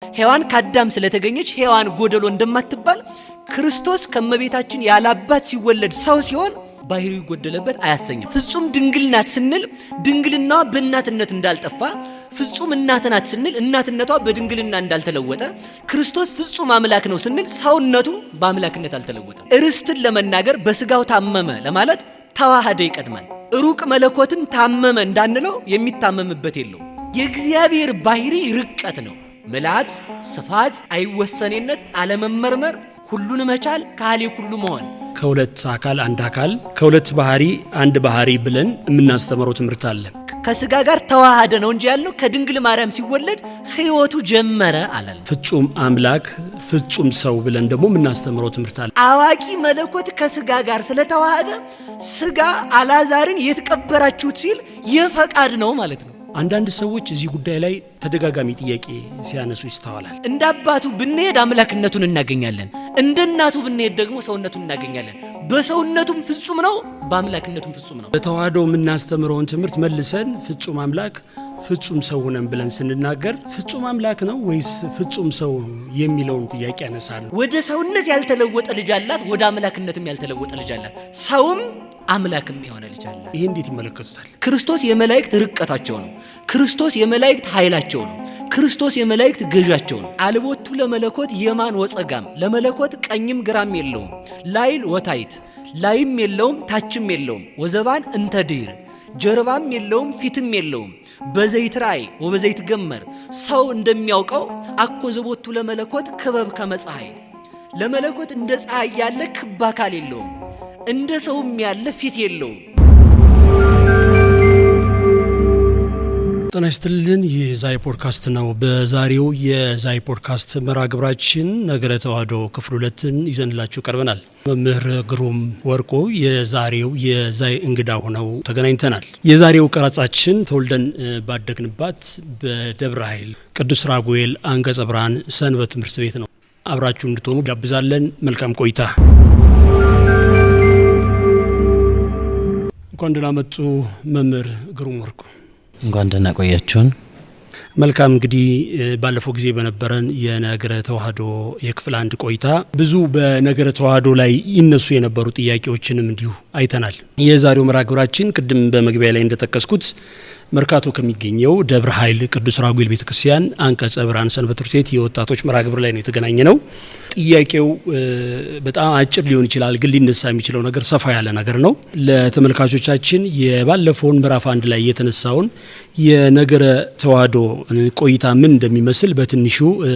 ሔዋን ከአዳም ስለተገኘች ሔዋን ጎደሎ እንደማትባል፣ ክርስቶስ ከመቤታችን ያላባት ሲወለድ ሰው ሲሆን ባህሪው ጎደለበት አያሰኝም። ፍጹም ድንግል ናት ስንል ድንግልናዋ በእናትነት እንዳልጠፋ፣ ፍጹም እናት ናት ስንል እናትነቷ በድንግልና እንዳልተለወጠ፣ ክርስቶስ ፍጹም አምላክ ነው ስንል ሰውነቱ በአምላክነት አልተለወጠም። ርስትን ለመናገር በስጋው ታመመ ለማለት ተዋህደ ይቀድማል። ሩቅ መለኮትን ታመመ እንዳንለው የሚታመምበት የለው። የእግዚአብሔር ባህሪ ርቀት ነው። ምልአት፣ ስፋት፣ አይወሰኔነት፣ አለመመርመር፣ ሁሉን መቻል፣ ካህሌ ኩሉ መሆን። ከሁለት አካል አንድ አካል፣ ከሁለት ባህሪ አንድ ባህሪ ብለን የምናስተምረው ትምህርት አለ። ከስጋ ጋር ተዋሃደ ነው እንጂ ያለው ከድንግል ማርያም ሲወለድ ሕይወቱ ጀመረ አላል። ፍጹም አምላክ፣ ፍጹም ሰው ብለን ደግሞ የምናስተምረው ትምህርት አለ። አዋቂ መለኮት ከስጋ ጋር ስለተዋሃደ ስጋ አላዛርን የት ቀበራችሁት ሲል የፈቃድ ነው ማለት ነው። አንዳንድ ሰዎች እዚህ ጉዳይ ላይ ተደጋጋሚ ጥያቄ ሲያነሱ ይስተዋላል። እንደ አባቱ ብንሄድ አምላክነቱን እናገኛለን። እንደ እናቱ ብንሄድ ደግሞ ሰውነቱን እናገኛለን። በሰውነቱም ፍጹም ነው፣ በአምላክነቱም ፍጹም ነው። በተዋህዶ የምናስተምረውን ትምህርት መልሰን ፍጹም አምላክ፣ ፍጹም ሰው ነን ብለን ስንናገር ፍጹም አምላክ ነው ወይስ ፍጹም ሰው የሚለውን ጥያቄ ያነሳሉ። ወደ ሰውነት ያልተለወጠ ልጅ አላት፣ ወደ አምላክነትም ያልተለወጠ ልጅ አላት። ሰውም አምላክም የሆነ ልጅ አላት። ይሄ እንዴት ይመለከቱታል? ክርስቶስ የመላእክት ርቀታቸው ነው። ክርስቶስ የመላእክት ኃይላቸው ነው። ክርስቶስ የመላእክት ገዣቸው ነው። አልቦቱ ለመለኮት የማን ወጸጋም፣ ለመለኮት ቀኝም ግራም የለውም። ላይል ወታይት፣ ላይም የለውም ታችም የለውም። ወዘባን እንተ ድኅር፣ ጀርባም የለውም ፊትም የለውም። በዘይት ራእይ ወበዘይት ገመር፣ ሰው እንደሚያውቀው አኮ ዘቦቱ ለመለኮት ክበብ ከመፀሐይ፣ ለመለኮት እንደ ፀሐይ ያለ ክብ አካል የለውም። እንደ ሰውም ያለ ፊት የለውም። ጤና ይስጥልን። ይህ ዛይ ፖድካስት ነው። በዛሬው የዛይ ፖድካስት መርሃ ግብራችን ነገረ ተዋህዶ ክፍል 2ን ይዘንላችሁ ቀርበናል። መምህር ግሩም ወርቁ የዛሬው የዛይ እንግዳ ሆነው ተገናኝተናል። የዛሬው ቀረጻችን ተወልደን ባደግንባት በደብረ ኃይል ቅዱስ ራጉኤል አንቀጸ ብርሃን ሰንበት ትምህርት ቤት ነው። አብራችሁ እንድትሆኑ ጋብዛለን። መልካም ቆይታ። እንኳን ደህና መጡ መምህር ግሩም ወርቁ። እንኳን ደህና ቆያችሁን። መልካም፣ እንግዲህ ባለፈው ጊዜ በነበረን የነገረ ተዋህዶ የክፍል 1 ቆይታ ብዙ በነገረ ተዋህዶ ላይ ይነሱ የነበሩ ጥያቄዎችንም እንዲሁ አይተናል። የዛሬው መርሃ ግብራችን ቅድም በመግቢያ ላይ እንደጠቀስኩት መርካቶ ከሚገኘው ደብረ ኃይል ቅዱስ ራጉኤል ቤተክርስቲያን አንቀጸ ብርሃን ሰንበት ትምህርት ቤት የወጣቶች መርሃ ግብር ላይ ነው የተገናኘ ነው። ጥያቄው በጣም አጭር ሊሆን ይችላል፣ ግን ሊነሳ የሚችለው ነገር ሰፋ ያለ ነገር ነው። ለተመልካቾቻችን የባለፈውን ምዕራፍ 1 ላይ የተነሳውን የነገረ ተዋህዶ ቆይታ ምን እንደሚመስል በትንሹ